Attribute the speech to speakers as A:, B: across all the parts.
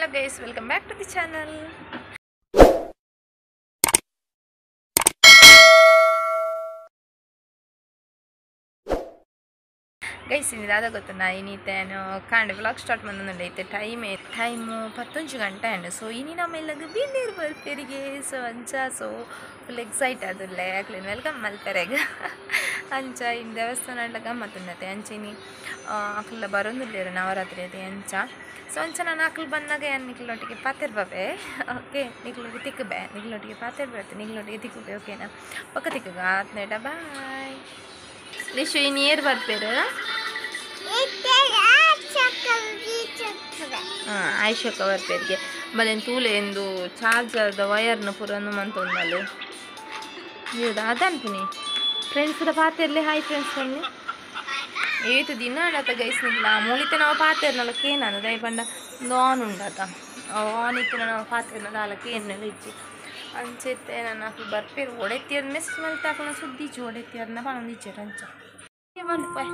A: Hello guys, welcome back to the channel. Guys, ini dada gottuna ini tenu kaande vlog start mandonde itte time time 11 ಗಂಟೆ and so ini namma ಬಿನ್ನೇರ್ ಬರ್ಪೆರಿಗೆ so ಅಂಚ so full excite adulle aklen welcome ಮಲ್ಪೆರೆಗ್ ಅಂಚ ಇನ್ ದೇವಸ್ಥಾನ ಗಮ್ಮತ್ತುಂಡತೆ ಅಂಚ ಇನಿ ಅಕ್ಲ ಬರೊಂದುಲ್ಲೆರ್ ನವರಾತ್ರಿ ಅತೆ ಅಂಚ ಸೊ ಅಂಚ ನಾನು ಅಕ್ಲು ಬಂದಾಗ ಯಾನ್ ನಿಕ್ಲೊಟ್ಟಿಗೆ ಪಾತೆರ್ಬವೆ ಓಕೆ ನಿಕ್ಲೊಟ್ಟಿಗೆ ತಿಕ್ಕಬೆ ನಿಕ್ಲೊಟ್ಟಿಗೆ ಪಾತೆರ್ಬೆ ನಿಕ್ಲೊಟ್ಟಿಗೆ ತಿಕ್ಕಬೆ ಓಕೆನಾ ಪಕ್ಕ ತಿಕ್ಕಗ ಆತ್ನೇಟ ಬಾಯ್ ಲಿಶು ಇನಿ ಏರ್ ಬರ್ಪೆರ್ ಆಯ್ಶಕ್ಕ ಬರ್ಪೆರ್ಗೆ ಬಲೆನ್ ತೂಲೆ ಎಂದು ಚಾರ್ಜರ್ದ ವಯರ್ನ ಪೂರನ್ನು ಮಂತೊಂದಲು ಅದನ್ಪುನಿ ಫ್ರೆಂಡ್ಸ್ ಪೂರ ಪಾತೆರ್ಲೆ ಹಾಯ್ ಫ್ರೆಂಡ್ಸ್ ಪನ್ನಿ ಏತು ದಿನ ಆಡತ ಗೈಸ್ ನಿಕ್ಲ ಮೂಲಿತೆ ನಾವು ಪಾತೆರ್ನಲ ಕೇನಂದ ದಯ ಪಂಡ ಒಂದು ಆನ್ ಉಂಡತ ಆನ್ ಇತ್ತು ನಾವು ಪಾತೆರ್ನದ ಅಲ ಕೇನ್ನೆಲ್ಲ ಇಜ್ಜಿ ಅಂಚೆತ್ತೆ ನನ್ನ ಅಕ್ಲು ಬರ್ಪೇರು ಒಡೆತ್ತಿಯರ್ ಮೆಸೇಜ್ ಮಲ್ತ ಅಕ್ಲನ ಸುದ್ದಿ ಇಜ್ಜಿ ಒಡೆತ್ತಿಯರ್ನ ಪನೊಂದು ಇಜ್ಜೆರ್ ಅಂಚ ಮನ್ಪೆ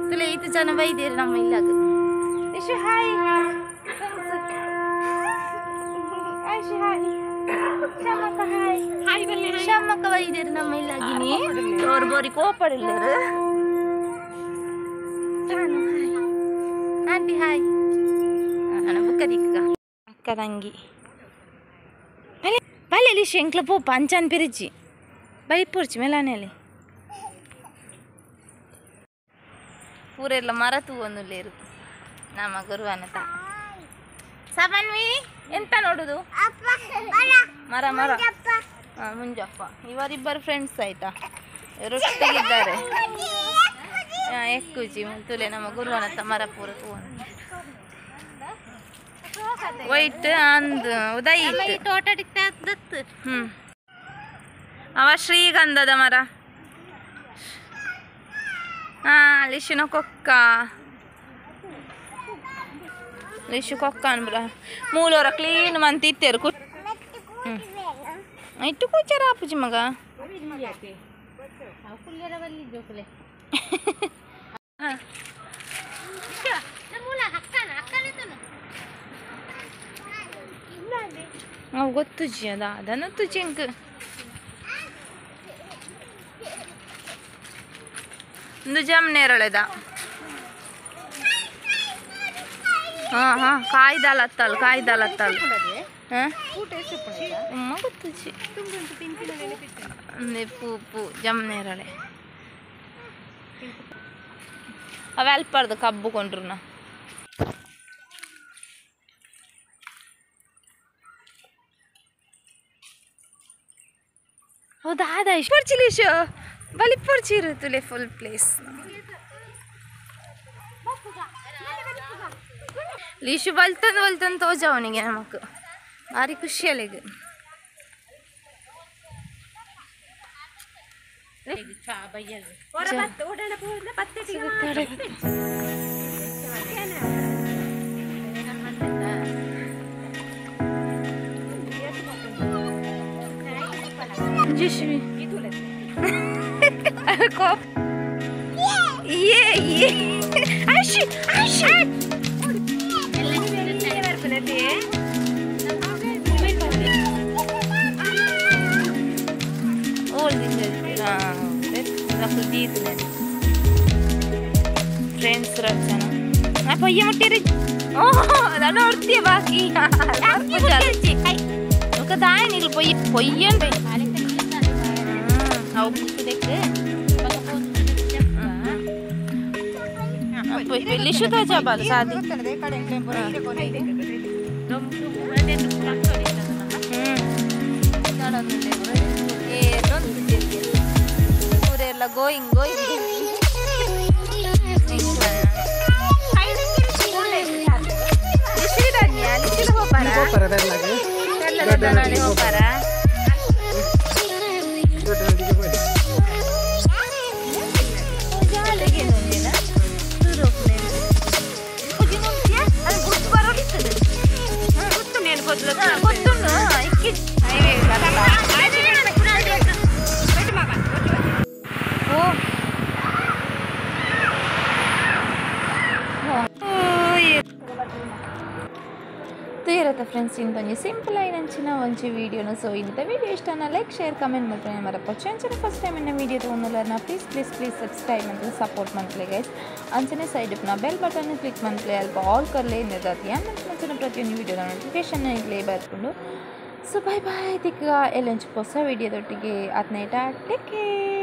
A: ತುಲೆ ಈತು ಜನ ಬೈದೇರು ನಮ್ಮ ಇಲ್ಲಾಗ Ishu hi Aishu hi Shyamakka hi hi ಬಲ್ಲೆ ಶ್ಯಾಮಕ್ಕ ಬೈದೇರು ನಮ್ಮ ಇಲ್ಲಾಗಿನಿ ಅವ್ರು ಬೋರಿ ಕೋಪಡಿಲ್ಲೇರು ನಾನು ಹಾಯ್ ಆಂಟಿ ಹಾಯ್ ಅಣ್ಣ ಬುಕ್ಕ ದಿಕ್ಕ ಅಕ್ಕ ತಂಗಿ ಬಲೆ ಬಲೆ ಲಿಶು ಎಂಕ್ಲ ಪೋಪ ಅಂಚಾನ್ ಪಿರಿಚಿ ಬೈಪೊರ್ಚಿ ಮೇಲಾನೆಲೆ ಪೂರೆಲ್ಲ ಮರ ತೂವೊಂದುಲ್ಲೇರು ನಮ್ಮ ಗುರುವನತ ಸಬನ್ವಿ ಎಂತ ನೋಡುದು ಮರ ಮರ ಮುಂಜಪ್ಪ ಇವರಿಬ್ಬರು ಫ್ರೆಂಡ್ಸ್ ಆಯ್ತಾ ರೊಟ್ಟಿಗಿದ್ದಾರೆ ಎಕ್ಕುಜಿ ತುಲೆ ನಮ್ಮ ಗುರುವನತ ಮರ ಪೂರ ತೂವೊಂದು ವೈಟ್ ಅಂದ್ ಉದಯ ಅವ ಶ್ರೀಗಂಧದ ಮರ ಲಿಶುನ ಕೊಕ್ಕ ಲಿಶು ಕೊಕ್ಕ ಅನ್ಬ್ರ ಮೂಲೋರ ಕ್ಲೀನ್ ಮಂತ ಇತ್ತೇರು ಇಟ್ಟು ಕೂಚಾರ ಆಪುಜಿ ಮಗ ಅವು ಗೊತ್ತುಜಿ ಅದ ಅದನ್ನು ತುಜಿ ಎಂಕ್ ಒಂದು ಜಮ್ನೇರಳೆದ ಹಾಂ ಹಾಂ ಕಾಯ್ದಾಲತ್ತಲ್ ಕಾಯ್ದಾಲತ್ತಲ್ ಹಾಂ ಗೊತ್ತುಜಿ ಪೂ ಪೂ ಜಮ್ನೇರಳೆ ಅವೆ ಅಲ್ಪಾರ್ದು ಕಬ್ಬು ಕೊಂಡ್ರು ಹೌದಾ ಅದ ಪೊರ್ಚಿಲಿಶು ಬಲಿ ಪೊರ್ಚಿರು ತುಲೆ ಫುಲ್ ಪ್ಲೇಸ್ ಲಿಶು ಬಲ್ತಂದು ಬಲ್ತಂದು ತೋಜವನಿಗೆ ನಮಕ್ ಭಾರಿ ಖುಷಿ ಅಲ್ಲಿಗೆ ये ये आशी आशी ಫ್ರೆಂಡ್ಸ್ ರಚನ ಪೊಯ್ಯ ಮುಟ್ಟಿರಿ ನಾನು ನೋಡ್ತೀಯ ಬಾಕಿ ದಾಯ ನಿಲ್ ಪೊಯ್ಯ ಪೊಯ್ಯಂಡೆ ಲಿಶು ತೋಜಬಾಲು ಸಾದಿ ಊರೆಲ್ಲ ಗೋಯಿಂಗ್ ಗೋಯಿಂಗ್ ತೂಯರತ್ತ ಫ್ರೆಂಡ್ಸ್ ಇಂತೊಂಜಿ ಸಿಂಪಲ್ ಆಯಿನಂಚಿನ ಒಂಜಿ ವೀಡಿಯೋನು. ಸೊ ಇಂಥ ವೀಡಿಯೋ ಇಷ್ಟನ ಲೈಕ್ ಶೇರ್ ಕಮೆಂಟ್ ಮಲ್ಪುನೆ ಮರಪೊಚ್ಚಿ. ಅಂಚನೆ ಫಸ್ಟ್ ಟೈಮ್ ಎನ್ನ ವೀಡಿಯೋ ತೂವೊಂದುಲ್ಲರ್ನ ಪ್ಲೀಸ್ ಪ್ಲೀಸ್ ಪ್ಲೀಸ್ ಸಬ್ಸ್ಕ್ರೈಬ್ ಮಂತ್ ಸಪೋರ್ಟ್ ಮಲ್ಪುಲೆ ಗೈಸ್. ಅಂಚನೆ ಸೈಡ್ ಉಪ್ಪುನ ಬೆಲ್ ಬಟನ್ ಕ್ಲಿಕ್ ಮಲ್ಪುಲೆ, ಅಲ್ಪ ಆಲ್ ಕೊರ್ಲೆ ಇಂದೆದಾತ್ ಯಾನ್ ಮಲ್ಪುನಂಚಿನ ಪ್ರತಿಯೊಂಜಿ ವೀಡಿಯೋದ ನೋಟಿಫಿಕೇಶನ್ ಇಗ್ಲೇ ಬರ್ಪುಂಡು. ಸೊ ಬೈ ಬಾಯ್, ತಿಕ್ಕ ಎಲ್ಲೊಂಜಿ ಹೊಸ ವೀಡಿಯೋದೊಟ್ಟಿಗೆ. ಆತ್ನೇಟ ಟೇಕ್ ಕೇರ್.